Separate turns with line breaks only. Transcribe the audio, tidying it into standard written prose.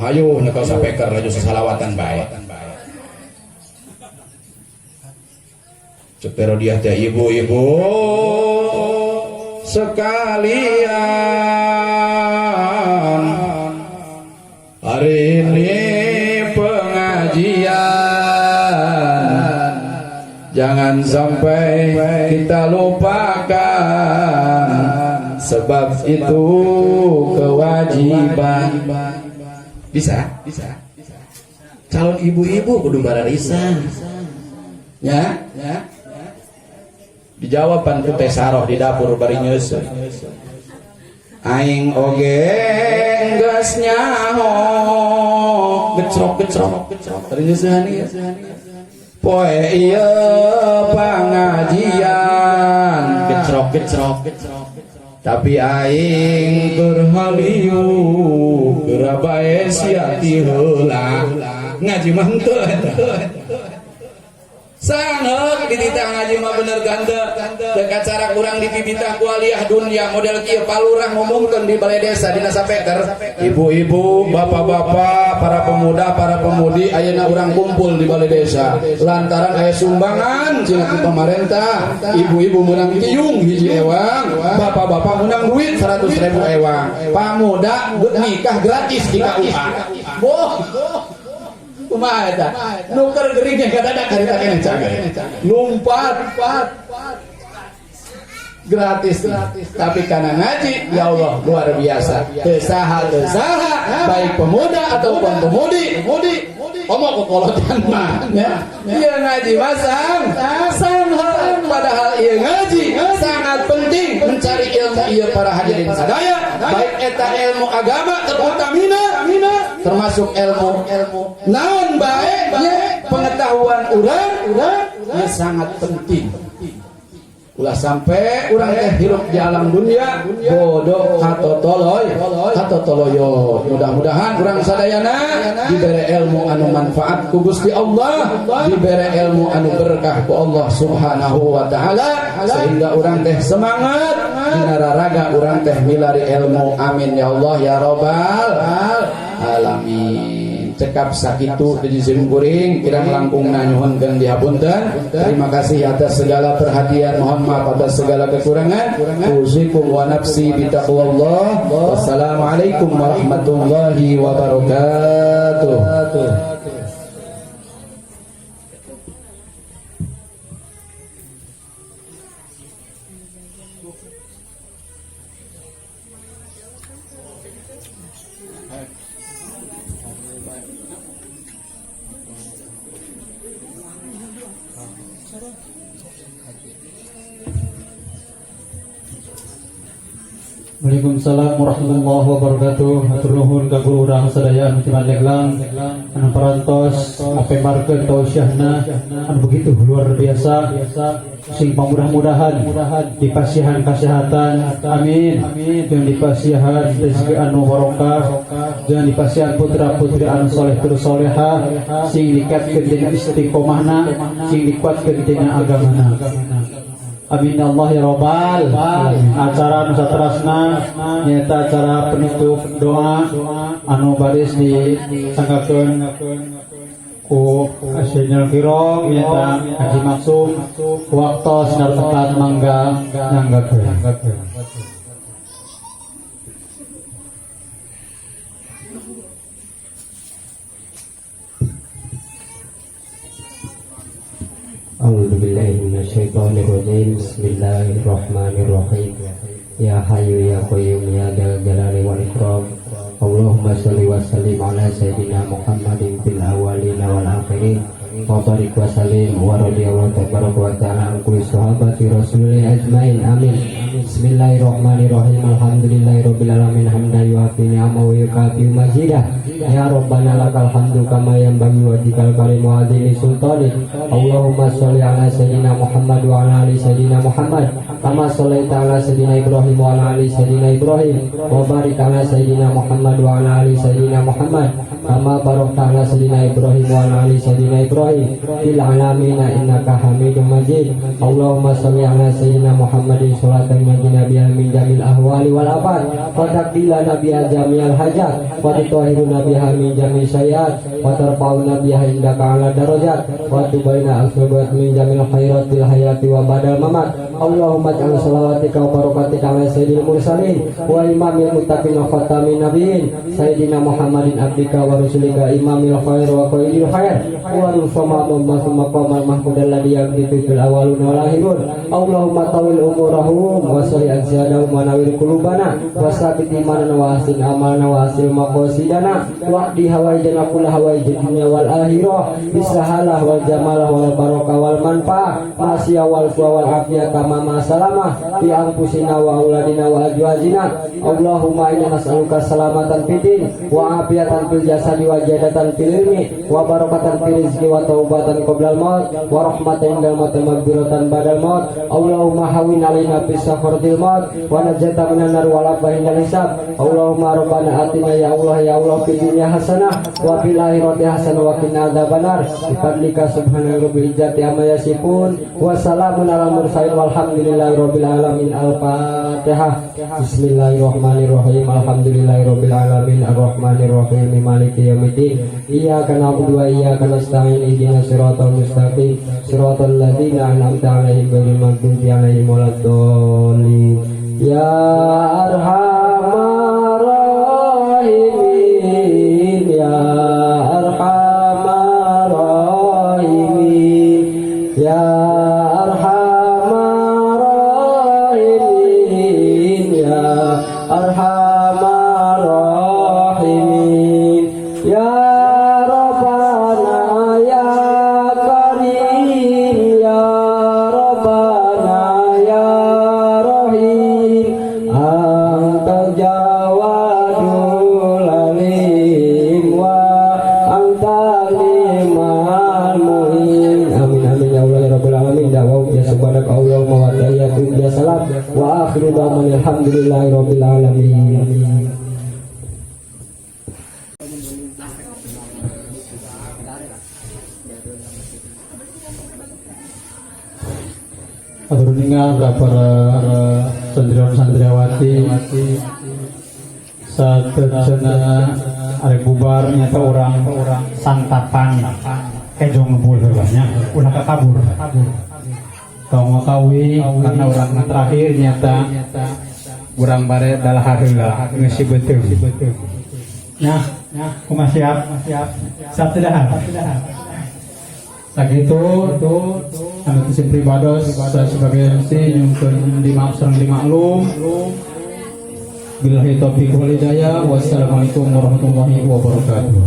Hayu nyekel sapeker laju sasalawatan bae. Cek dia teh, ibu-ibu sekalian, hari ini pengajian jangan sampai kita lupakan, sebab itu kewajiban. Bisa? Bisa. Calon ibu-ibu kudu bararisan. Ya? Ya. Dijawab ku Teh Saroh di dapur bari nyeuseut. Aing oge geus nyaho, gecrok-gecrok bari nyeuseuhan ieu. Poe ieu pangajian, gecrok-gecrok, tapi aing keur haliu, geura bae sia ti heula ngaji mah henteu eta. Sangat dititah ngaji mah, bener ganda teu kacara kurang dipipitah ku aliyah dunya model kieu. Palurah ngomongkeun di balai desa dina sapeker, "Ibu-ibu, bapak-bapak, para pemuda, para pemudi, ayeuna urang kumpul di balai desa lantaran aya sumbangan cenah ti pemerintah. Ibu-ibu menang tiung hiji ewang, bapak-bapak menang duit 100 ribu ewang, pamuda nikah gratis di KUA." Boh, kumaha eta? Nuker gering yang kadadak harita keneh cager. Lumpat gratis, tapi karena ngaji, ya Allah, luar biasa. Teu saha teu saha, baik pemuda ataupun pemudi, omong kokolotan mah ya. Ieu ngaji mah sang sang, padahal ieu ngaji sangat penting mencari ilmu ieu, para hadirin sadaya, baik eta ilmu agama terutamina, termasuk ilmu ilmu naon bae nya, pengetahuan urang urang ya sangat penting. Ulah sampai urang teh hirup di alam dunia bodoh katotoloy katotoloyo. Mudah-mudahan urang sadayana diberi ilmu anu manfaat ku Gusti Allah, diberi ilmu anu berkah ku Allah Subhanahu wa taala, sehingga urang teh semangat dina raraga urang teh milari ilmu. Amin ya Allah ya robbal alamin. Cekap sakitu di sim kuring, kirang langkung nyuhunkeun dihapunten. Terima kasih atas segala perhatian, mohon maaf atas segala kekurangan. Usikum wa nafsi bitaqwallah. Wassalamualaikum warahmatullahi wabarakatuh.
Waalaikumsalam warahmatullahi wabarakatuh. Hatur nuhun ka guru urang sadaya anu ti Pandeglang anu parantos ngapaparkeun tausiahna anu begitu luar biasa. Sing pamudah-mudahan dipasihan kesehatan. Amin. Dan dipasihan rezeki anu barokah. Jangan dipasihan putra putri anu soleh terus soleha, sing dikuatkeun dina istiqomahna, sing dikuatkeun dina agamana. Amin ya Allah ya Robbal alamin. Acara nu saterasna nyaeta acara penutup doa anu baris disanggakeun ku Asyidul Kirom nyaeta Haji Maksum. Waktu sinar tepat, mangga nyanggakeun.
أعوذ بالله من الشيطان الرجيم. بسم الله الرحمن الرحيم. يا حي يا قيوم يا ذا الجلال والإكرام، اللهم صل وسلم على سيدنا محمد في الأولين والآخرين وبارك وسلم ورضي الله تبارك وتعالى عن كل صحابة رسول الله أجمعين. آمين. بسم الله الرحمن الرحيم. الحمد لله رب العالمين حمدا يوافي نعمه ويكافئ مزيده. يا ربنا لك الحمد كما ينبغي لوجهك الكريم وعظيم سلطانك. اللهم صل على سيدنا محمد وعلى آل سيدنا محمد كما صليت على سيدنا إبراهيم وعلى آل سيدنا إبراهيم، وبارك على سيدنا محمد وعلى آل سيدنا محمد كما باركت على سيدنا إبراهيم وعلى آل سيدنا إبراهيم في العالمين إنك حميد مجيد. اللهم صل على سيدنا محمد صلاة. Tunajjina biha min jamil ahwali wal afat wa taqdi lana biha jami'al hajat wa tutahhiruna biha min jami' sayyiat wa tarfa'una biha indaka ala darajat wa tubaina asbabat min jamil khairat fil hayati wa ba'dal mamat. Allahumma ij'al salawatika wa barakatika ala sayyidil mursalin wa imamil muttaqin wa khatamin nabiyyin sayyidina Muhammadin abdika wa rasulika imamil khair wa qaidil khair wa nusama maqamal mahmud alladhi yaghitu fil awwalun wal akhirun. Allahumma tawil umurahum wa sahih ajsadahum wa nawwir qulubana wa sabit imanana wa ahsin amalna wa hasil maqasidana wa qdi hawaijana kulla hawaijid dunya wal akhirah bisahalah wal jamalah wal barakah wal manfaah masya wal wal afiyah tamama salamah fi anfusina wa auladina wa azwajina. Allahumma inna nas'aluka salamatan fid din wa afiatan fil jasadi wa ziyadatan fil ilmi wa barakatan fil rizqi wa taubatan qoblal maut wa rahmatan indal maut wa maghfiratan ba'dal maut. Allahumma hawwin alaina fi sakaratil maut wa najata minan nar wal afwa indal hisab. Allahumma rabbana atina, ya Allah, ya Allah, fid dunya hasanah wa fil akhirati hasanah wa qina adzabannar. Bi fadlika subhana rabbil izzati amma yasifun wa salamun alal mursalin walhamdulillahi rabbil alamin. Al-fatihah. Bismillahirrahmanirrahim. Alhamdulillahirabbil alamin arrahmanirrahim maliki yaumiddin iyyaka na'budu wa iyyaka nasta'in ihdinas siratal mustaqim siratal ladzina an'amta 'alaihim ghairil maghdubi 'alaihim waladdallin. Ya arhamar rahimin, ya arhamar rahimin, ya arhamar rahimin, ya arhamar rahimin, ya rabbana ya karim, ya rabbana ya rahim, anta jawadul alim wa anta ni'mal mu'in. Amin amin ya Allah ya rabbal alamin. Da'wa ya subhanaka Allahumma wa tahiyyatu ya salam wa akhiru da'wana alhamdulillahi rabbil alamin.
Atur ningal ka para santriwan santriawati sateuacanna arek bubar nyata urang santapan kejo ngebul heula nya, ulah kakabur, tong kawi karena urang terakhir nyata urang bare dalahar heula ngeusi beuteung nya. Kumaha, siap siap dahar? Sakitu anu ti pribados, saya sebagai MC nyungkeun dimaaf sareng dimaklum. Billahi taufiq wal hidayah. Wassalamualaikum warahmatullahi wabarakatuh.